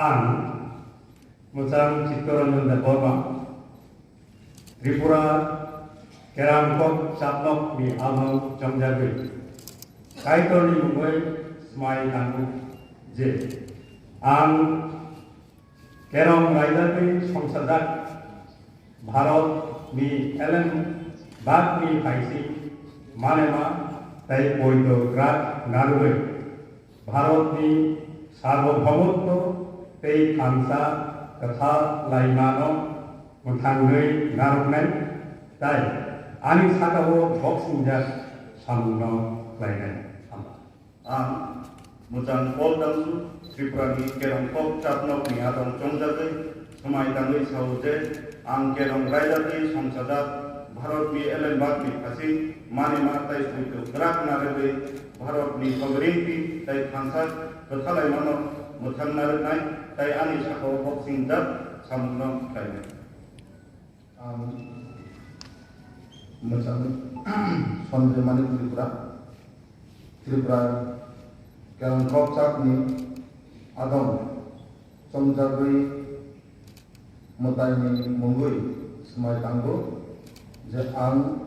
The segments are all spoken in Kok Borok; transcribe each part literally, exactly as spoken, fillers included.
Ang Mwchang Chittoranjan Debbarma, Tripura Kerongkok Chaplokni adong chongjagwi Kaitorni mungwi swmai tango je ang Kerong raidagwi songsajak Bharatni elem bagni phaising manema tei poito kwrak narwgwi Bharatni sarvabhaumotto tei thansa kwthalaimano mwthangwi narwknai tei ani sakao boksingjak samungno khlainai. Hamba. Ang Mwchang Paul Dangsu, Tripurani Kerongkok Chapnokni adong chongjagwi swmai tangwi sao je, ang Kerong raidagwi songsajak Bharatni elembakni phaising manema tei poito kwrak narwgwi Bharatni sovereignty tei thansa kwthalaimano mwthang narwknai tei ani sakao boksingjak samungno khlainai. Ang Mwchang Sanjay Manik Tripura, Tripura Kerongkok Chapni adong chongjagwi mwtaini mungwi swmai tango je ang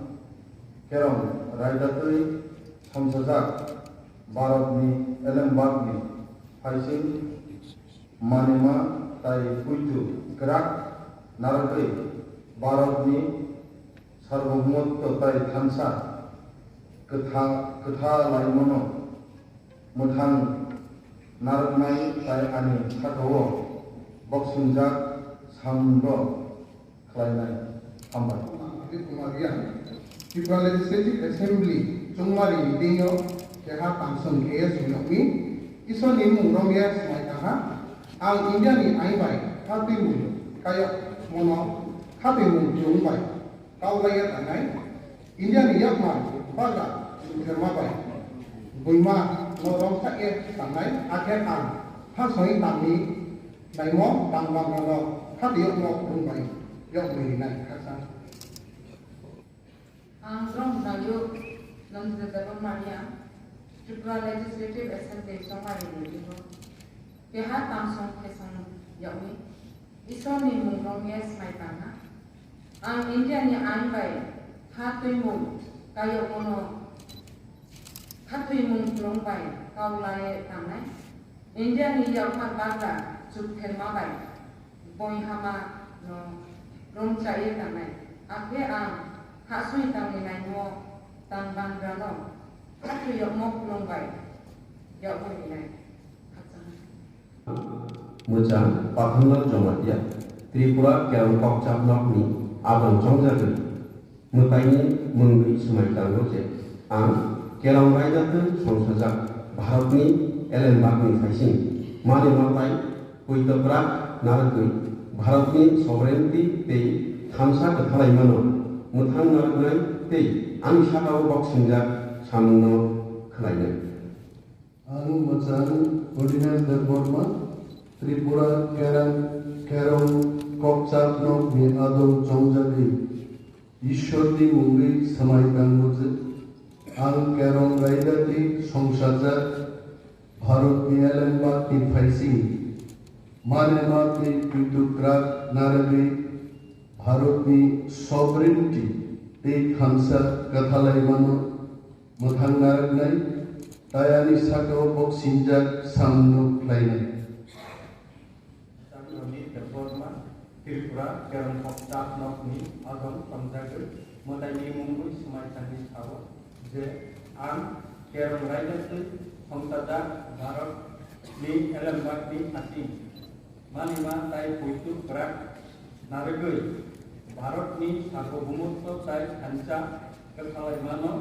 Kerong raidagwi songsajak Bharatni elembakni phaising manima tei poito kwrak narwgwi Bharatni sarvabhaumotto tei thansa kwtha-, kwthalaimano mwthang narwknai tei ani sakao boksingjak samungno khlainai. Hambai. Tripura Legislative Assembly chongmari meeting o keha tamsong khe sumyokni Isorni mung romya swmai tangha. Ang India ni ain bai khatwi mung kayok mono khatwi mung chung bai kaulaiya tangnai. India ni yakmar bagra chukherma bai buima no romsa e tangnai, akhe ang ha soi tangni naimo tang bamrano khatwi yokmo rung bai yokmui rinai khaksa. Ang Drong Jayuk Nandita Debbarma Riang, Tripura Legislative Assembly chongmari ni bibo keha tamsong khesong yokni Isorni mung romya swmai tangha. Ang India ni ain bai ha twimung kayokmono khatwi mung kwrwng bai kau lai tangnai. India ni yakmar bagra chuk therma bai boihama no rwngchai tangnai. Akhe ang hahsui tangni naimo tang bangra no khatwi yokmo kwrwng bai yokbo hinai. Mwchang Pathanlal Jamatia, Tripura Kerong Kokchap Nokni adong chongjagwi mwtaini mungwi swmai tango je, ang Kerong raida twi songsajak Bharatni elembakni phaising mani matai poito kwrak narwgwi Bharatni sovereignty tei thansa kwthalaimano mwthang narwknai tei ani sakao boksingjak samungno khlainai. Ang Mwchang Ordinance Debbarma, Tripura Kerang, Kerong Kokchap Nokni adong chongjagwi Ishwarni mungwi swmai tango je, ang Kerong raida twi songsajak Bharatni elembakni phaising manema tei poito kwrak narwgwi Bharatni sovereignty tei thansa kwthalaimano mwthang narwknai, tei ani sakao boksingjak samungno khlainai. Chandrani Debbarma, Tripura Kerong Kokchap Nokni adong chongjagwi mwtaini mungwi swmai tangwi sao je, ang Kerong raida twi songsajak Bharatni elembakni phaising manima tei poito kwrak narwgwi Bharatni sarvabhaumotto tei thansa kwthalaimano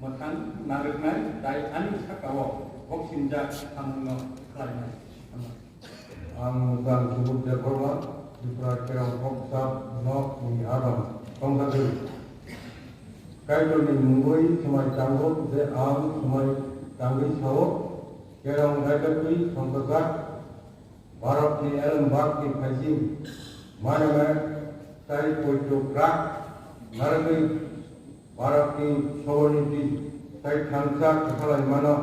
mwthang narwknai tei ani sakao boksingjak samungno khlainai. Ang Mwchang Subudh Debbarma, Tripura Kerong Kokchap Nokni adong chongjagwi Kaitorni mungwi swmai tango je, ang swmai tangwi sao, Kerong raida twi songsajak Bharatni elembakni phaising manema tei poito kwrak narwgwi Bharatni sovereignty tei thansa kwthalaimano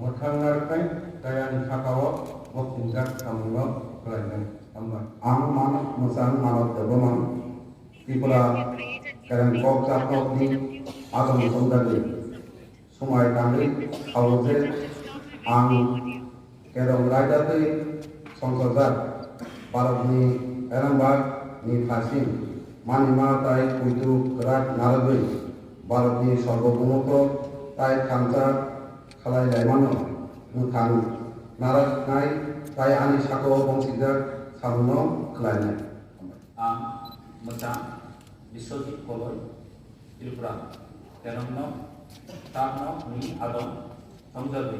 mwthang narwknai tei ani sakao boksingjak samungno Ang Mano-, Mwchang Manob Debbarma, Tripura Kereng Kokchap Nokni adong chongjagwi, swmai tangwi sao je ang Kerong raida twi songchajak Bharatni Arambagni phaising manima tai puitu kwrak narwgwi Bharatni sarvabhoumoto tai thansa khlai laimano mwthang narwknai tai ani sakao bongsijak samungno khlainai. Ang Mwchang Biswajit Koloi, Tripura Kerongno Tapno ni adong chongjagwi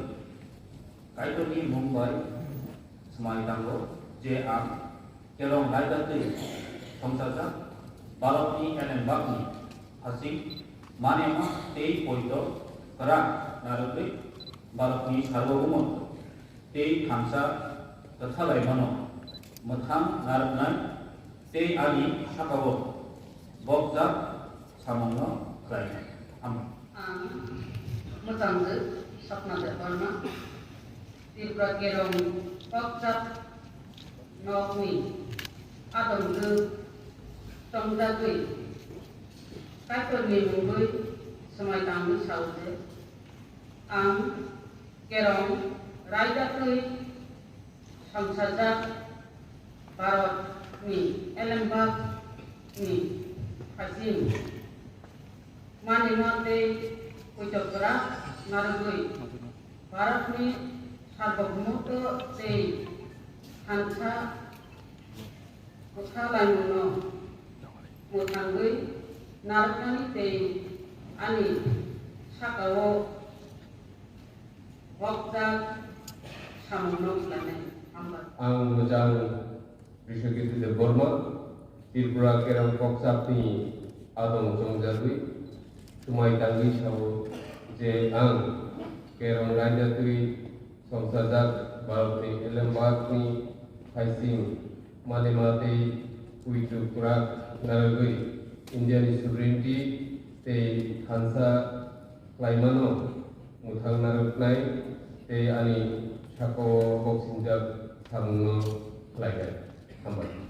Kaitorni mung bai swmai tango je ang Kerong raida twi songchajak Bharatni Arambagni phaising manima tei poito kwrak narwgwi Bharatni sarvabhoumoto tei thansa kwthalaimano mwthang narwknai tei ani sakao bokjak samungno khlainai. Hambai. Ang Mwchangjwk Sapna Debbarma, Tripura Kerong Kokchap Nokni adong chongjagwi Kaitorni mungwi swmai tangwi sao je, ang Kerong raida twi songchajak Bharatni Arambagni phaising manima tei poito kwrak narwgwi Bharatni sarvabhoumoto tei thansa kwthalaimano mwthangwi narwknani tei ani sakao bokjak samungno khlainai. Hambai. Ang Mwchang Biswajit Debbarma, Tripura Kerong Kokchapni adong chongjagwi swmai tangwi sao je ang Kerong raida twi songchajak Bharatni Arambagni phaising manima tei poito kwrak narwgwi Indiani sovereignty tei thansa khlaimano mwthang narwknai tei ani sakao boksijak samungno khlainai. Hambai.